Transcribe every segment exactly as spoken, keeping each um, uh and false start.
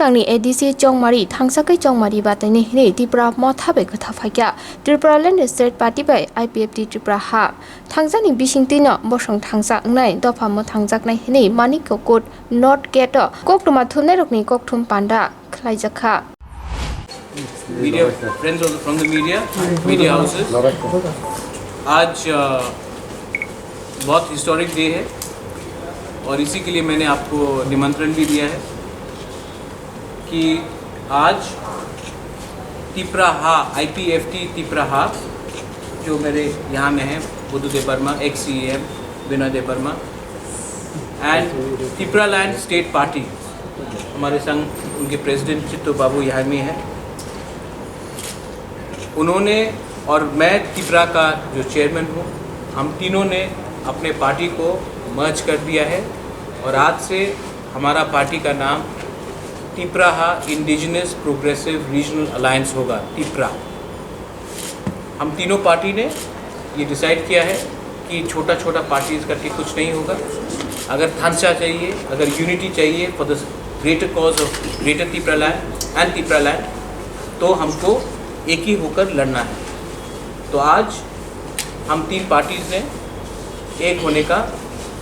Kangni A D C Chongmari thangsa khe Chongmari bataini hinwi Tipra motha bai kwtha phaikha. Tripura Land State Party bai I P F T Tripura ha thangjani bisingtwino bosong thangsa wngnai dopha mwthangjaknai hinwi Manikya Court North Gate o koktwma thumnairokni kokthum panda khlaijakha. Media friends also from the media, media houses, आज अ, बहुत historic day है और इसी के लिए मैंने आपको निमंत्रण भी दिया है कि आज तिपराहा, आईपीएफटी तिपराहा, जो मेरे यहाँ में है, बुद्धदेव वर्मा, एक्स सीएम विनोदेव वर्मा, एंड तिपरा लैंड स्टेट पार्टी, हमारे संग उनके प्रेसिडेंट चित्तू बाबू यहाँ में है। उन्होंने और मैं तिपरा का जो चेयरमैन हूँ, हम तीनों ने अपने पार्टी को मर्ज कर दिया है और आज से हमारा पार्टी का नाम Tipraha indigenous progressive regional alliance होगा, तिपरा। हम तीनों पार्टी ने ये डिसाइड किया है कि छोटा छोटा पार्टीज करके कुछ नहीं होगा। अगर थांसा चाहिए, अगर यूनिटी चाहिए for the greater cause of Greater Tipraland and Tipraland, तो हमको एक ही होकर लड़ना है। तो आज हम तीन पार्टीज ने एक होने का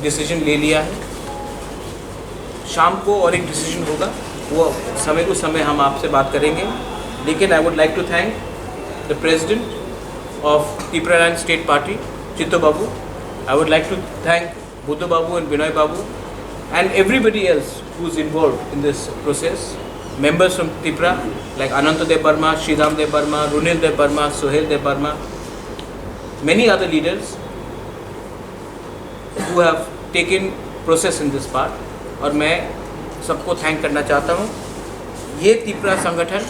डिसीजन ले लिया है। शाम को और एक डिसीजन होगा, वो समय उस समय हम आपसे बात करेंगे। लेकिन I would like to thank the president of Tipraland State Party, Chitto Babu. I would like to thank Buddha Babu and Binoy Babu and everybody else who's involved in this process. Members from Tipra like Ananta Debbarma, Sridham Debbarma, Runil Debbarma, Sohel Debbarma, many other leaders who have taken process in this part, और मैं सबको थैंक करना चाहता हूँ। ये तिपरा संगठन,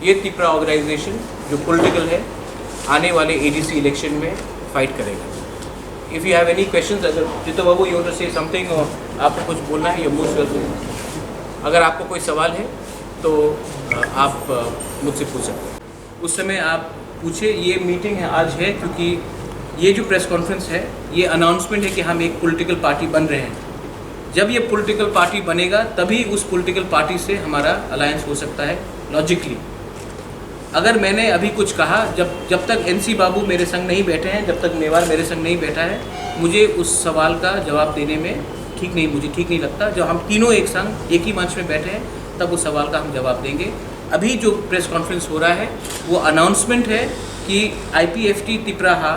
ये तिपरा ऑर्गेनाइजेशन जो पॉलिटिकल है, आने वाले एडीसी इलेक्शन में फाइट करेगा। If you have any questions, अगर चित्तो बाबू, you want to say something, और आपको कुछ बोलना है, you're most welcome। अगर आपको कोई सवाल है तो अ, आप अ, मुझसे पूछ सकते हैं। उस समय आप पूछे। ये मीटिंग है, आज है, क्योंकि ये जो प्रेस कॉन्फ्रेंस है, ये अनाउंसमेंट है कि हम एक पॉलिटिकल पार्टी बन रहे हैं। जब ये पॉलिटिकल पार्टी बनेगा, तभी उस पॉलिटिकल पार्टी से हमारा अलायंस हो सकता है लॉजिकली। अगर मैंने अभी कुछ कहा, जब जब तक एनसी बाबू मेरे संग नहीं बैठे हैं, जब तक मेवार मेरे संग नहीं बैठा है, मुझे उस सवाल का जवाब देने में ठीक नहीं, मुझे ठीक नहीं लगता। जब हम तीनों एक संग एक ही मंच में बैठे हैं, तब उस सवाल का हम जवाब देंगे। अभी जो प्रेस कॉन्फ्रेंस हो रहा है, वो अनाउंसमेंट है कि IPFT Tipraha,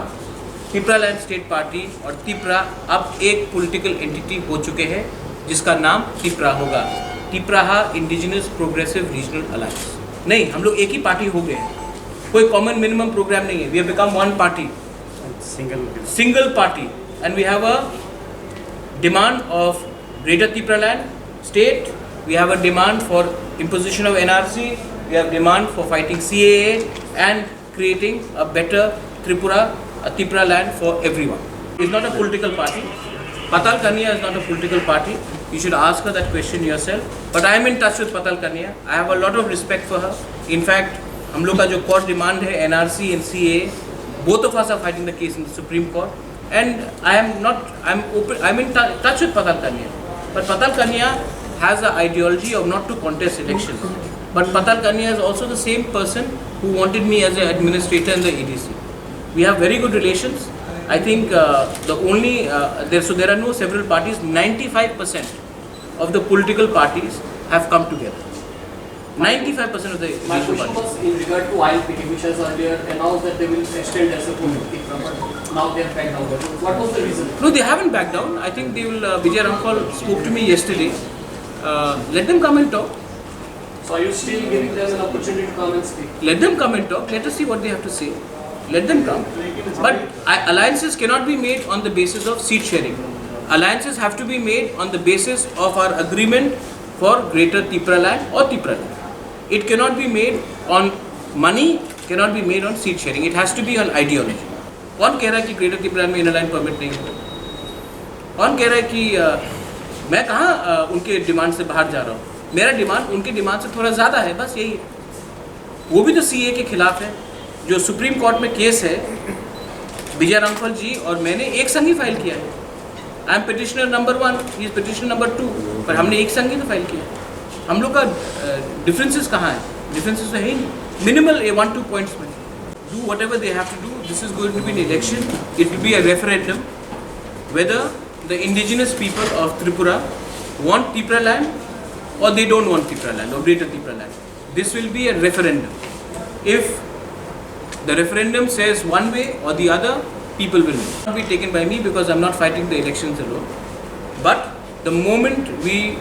Tipra land state party और तिपरा अब एक पॉलिटिकल एंटिटी हो चुके हैं, जिसका नाम तिपरा होगा, Tipraha indigenous progressive regional alliance. नहीं, हम लोग एक ही पार्टी हो गए हैं, कोई कॉमन मिनिमम प्रोग्राम नहीं है। We have become one party, Single. Single party, and we have a demand of Greater Tipraland state. We have a demand for imposition of N R C. We have demand for fighting C A A and creating a better Tripura, a Tipra land for everyone. It's not a political party. Patal Kanya is not a political party. You should ask her that question yourself. But I am in touch with Patal Kanya. I have a lot of respect for her. In fact, हम लोग का जो core demand है, NRC and CAA, both of us are fighting the case in the Supreme Court. And I am not, I'm open, I'm in tou- touch with Patal Kanya. But Patal Kanya has an ideology of not to contest elections. But Patal Kanya is also the same person who wanted me as an administrator in the A D C. We have very good relations. I think uh, the only, uh, there, so there are no several parties, ninety-five percent of the political parties have come together. Ninety-five percent of the My regional question parties. Was in regard to I L P T, which has earlier announced that they will extend their support to Tipra, but now they have backed down. What was the reason? No, they haven't backed down. I think they will. Uh, Vijay Ramphal spoke to me yesterday. Uh, let them come and talk. So are you still giving them an opportunity to come and speak? Let them come and talk. Let us see what they have to say. Let them come. But uh, alliances cannot be made on the basis of seat sharing. Alliances have to be made on the basis of our agreement for Greater Tipraland or Tipraland. It cannot be made on money, cannot be made on seat sharing. It has to be on ideology. कौन कह रहा है कि ग्रेटर तिपरालैंड में inner line permit नहीं होगा? कौन कह रहा है कि अ, मैं कहाँ अ, उनके डिमांड से बाहर जा रहा हूँ? मेरा डिमांड उनके डिमांड से थोड़ा ज़्यादा है, बस यही है। वो भी तो सीए के खिलाफ है। जो सुप्रीम कोर्ट में केस है, विजय रामफल जी और मैंने एक संग ही फाइल किया है। I am petitioner number one, he is petitioner number two, पर हमने एक संग ही तो फाइल किया। हम लोग का अ, डिफरेंसेस कहाँ है? डिफरेंसेस तो है ही नहीं, मिनिमल ए वन टू पॉइंट्स में। Do whatever they have to do, this is going to be an election, it will be a referendum whether the indigenous people of Tripura want Tipra land or they don't want Tipra land or Greater Tipra land. This will be a referendum. If the referendum says one way or the other, people will win. Not be taken by me because I'm not fighting the elections alone. But the moment we,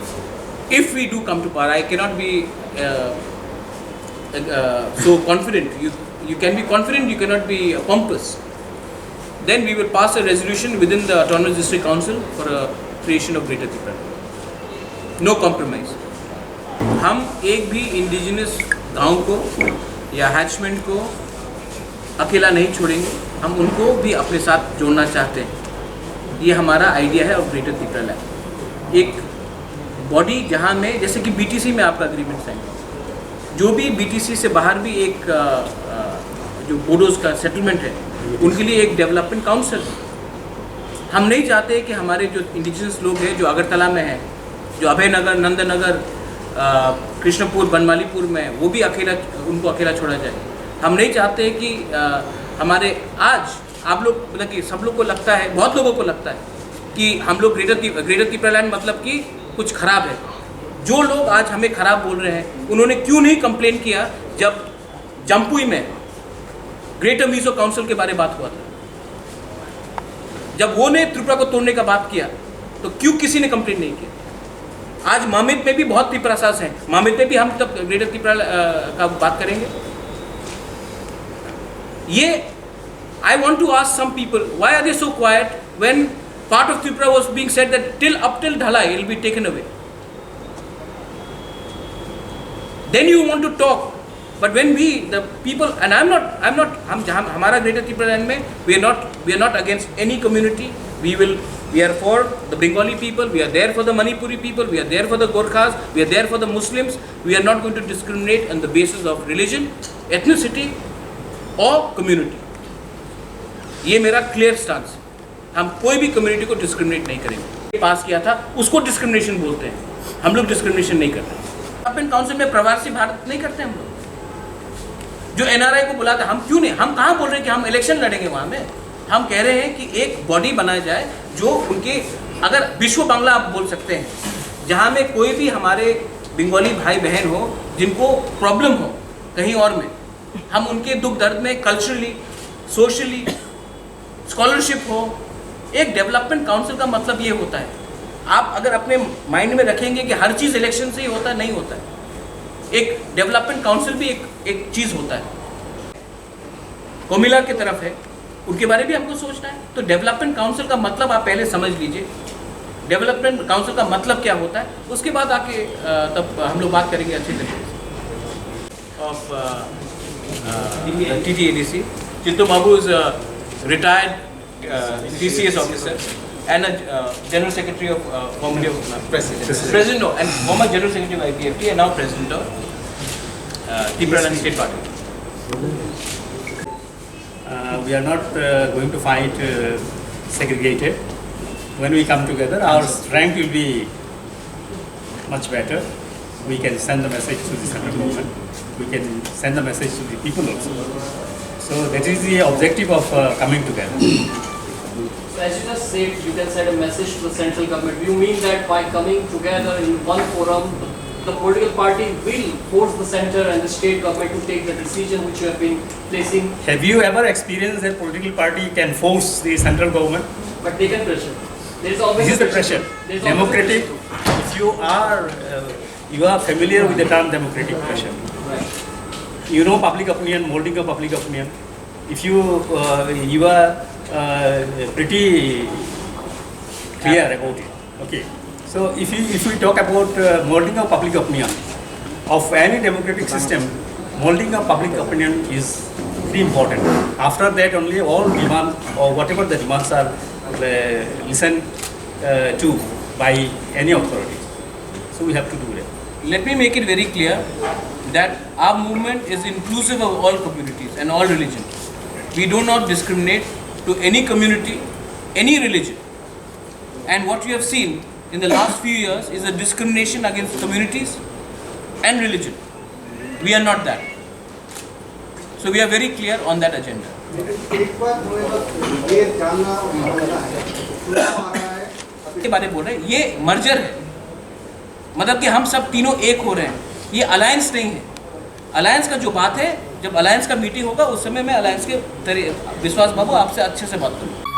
if we do come to power, I cannot be uh, uh, so confident. You you can be confident, you cannot be pompous. Then we will pass a resolution within the Autonomous District Council for a creation of Greater Tipra. No compromise. हम एक भी इंडिजिनस गांव को या हैचमेंट को अकेला नहीं छोड़ेंगे, हम उनको भी अपने साथ जोड़ना चाहते हैं। ये हमारा आइडिया है ऑफ ग्रेटर तिपरा लैंड। एक बॉडी जहाँ में, जैसे कि बीटीसी में आपका एग्रीमेंट साइन, जो भी बीटीसी से बाहर भी एक अ, अ, जो बोडोज का सेटलमेंट है, उनके लिए एक डेवलपमेंट काउंसिल। हम नहीं चाहते कि हमारे जो इंडिजिनस लोग हैं, जो अगरतला में हैं, जो अभय नगर, नंदनगर, अ, कृष्णपुर, बनमालीपुर में, वो भी अकेला, उनको अकेला छोड़ा जाए। हम नहीं चाहते कि अ, हमारे आज आप लोग, मतलब कि सब लोग को लगता है, बहुत लोगों को लगता है कि हम लोग ग्रेटर ति-, ग्रेटर तिपरा लैंड मतलब कि कुछ खराब है। जो लोग आज हमें खराब बोल रहे हैं, उन्होंने क्यों नहीं कंप्लेन किया जब जम्पुई में ग्रेटर मिजो काउंसिल के बारे में बात हुआ था? जब वो ने त्रिपुरा को तोड़ने का बात किया, तो क्यों किसी ने कंप्लेन नहीं किया? आज मामित में भी बहुत तिपरासास हैं, मामित में भी हम तब ग्रेटर तिपरा अ, का बात करेंगे। ये, I want to ask some people, why are they so quiet when part of Tripura was being said that till, up till Dhalai, it will be taken away? Then you want to talk, but when we, the people, and I'm not, I'm not, हम जहाँ, हमारा ग्रेटर तिपरा लैंड में, we are not, we are not against any community. We will, we are for the Bengali people, we are there for the Manipuri people, we are there for the Gorkhas, we are there for the Muslims. We are not going to discriminate on the basis of religion, ethnicity or community. ये मेरा clear stance है। हम कोई भी कम्युनिटी को डिस्क्रिमिनेट नहीं करेंगे। पास किया था, उसको डिस्क्रिमिनेशन बोलते हैं, हम लोग डिस्क्रिमिनेशन नहीं करते। अपन काउंसिल में प्रवासी भारत नहीं करते हम लोग। जो एनआरआई को बुलाते, हम क्यों नहीं, हम कहाँ बोल रहे हैं कि हम इलेक्शन लड़ेंगे वहाँ में? हम कह रहे हैं कि एक बॉडी बनाया जाए जो उनके, अगर विश्व बांग्ला आप बोल सकते हैं, जहाँ में कोई भी हमारे बंगाली भाई बहन हो जिनको प्रॉब्लम हो कहीं और में, हम उनके दुख दर्द में कल्चरली, सोशली, स्कॉलरशिप हो। एक डेवलपमेंट काउंसिल का मतलब ये होता है। आप अगर अपने माइंड में रखेंगे कि हर चीज़ इलेक्शन से ही होता है, नहीं होता है। एक डेवलपमेंट काउंसिल भी एक, एक चीज़ होता है। कोमिला की तरफ है, उनके बारे में भी हमको सोचना है। तो डेवलपमेंट काउंसिल का मतलब आप पहले समझ लीजिए, डेवलपमेंट काउंसिल का मतलब क्या होता है, उसके बाद आके अ, तब हम लोग बात करेंगे अच्छे तरीके से। Of uh, uh, T T A D C, Chintu Babu is a retired uh, T C S officer and a uh, general secretary of uh, formerly of uh, President. President, no, and former general secretary of I P F T and now president of uh, Tipraland State Party. Uh, we are not uh, going to fight uh, segregated. When we come together, our strength will be much better. We can send the message to the central government. We can send the message to the people also. So that is the objective of uh, coming together. So as you just said, you can send a message to the central government. Do you mean that by coming together in one forum, the political party will force the center and the state government to take the decision which you have been placing? Have you ever experienced that political party can force the central government? But they can pressure. There is always This is the pressure. There is always Democratic, pressure. If you are uh, you are familiar with the term democratic pressure. Right. You know public opinion, molding of public opinion. If you uh, you are uh, pretty clear about it. Okay. So if you if we talk about uh, molding of public opinion of any democratic system, molding of public opinion is very important. After that only all demand or whatever the demands are uh, listened uh, to by any authorities. So we have to do that. Let me make it very clear that our movement is inclusive of all communities and all religions. We do not discriminate to any community, any religion. And what you have seen in the last few years is a discrimination against communities, and religion. We are not that. So we are very clear on that agenda. एक बार जो है बस ये जानना और समझना है, सुनना आ रहा है। के बारे में बोल रहे हैं, ये मर्जर है, मतलब कि हम सब तीनों एक हो रहे हैं, ये अलायंस नहीं है। अलायंस का जो बात है, जब अलायंस का मीटिंग होगा उस समय मैं अलायंस के तरी-, विश्वास बाबू आपसे अच्छे से बात करूंगा।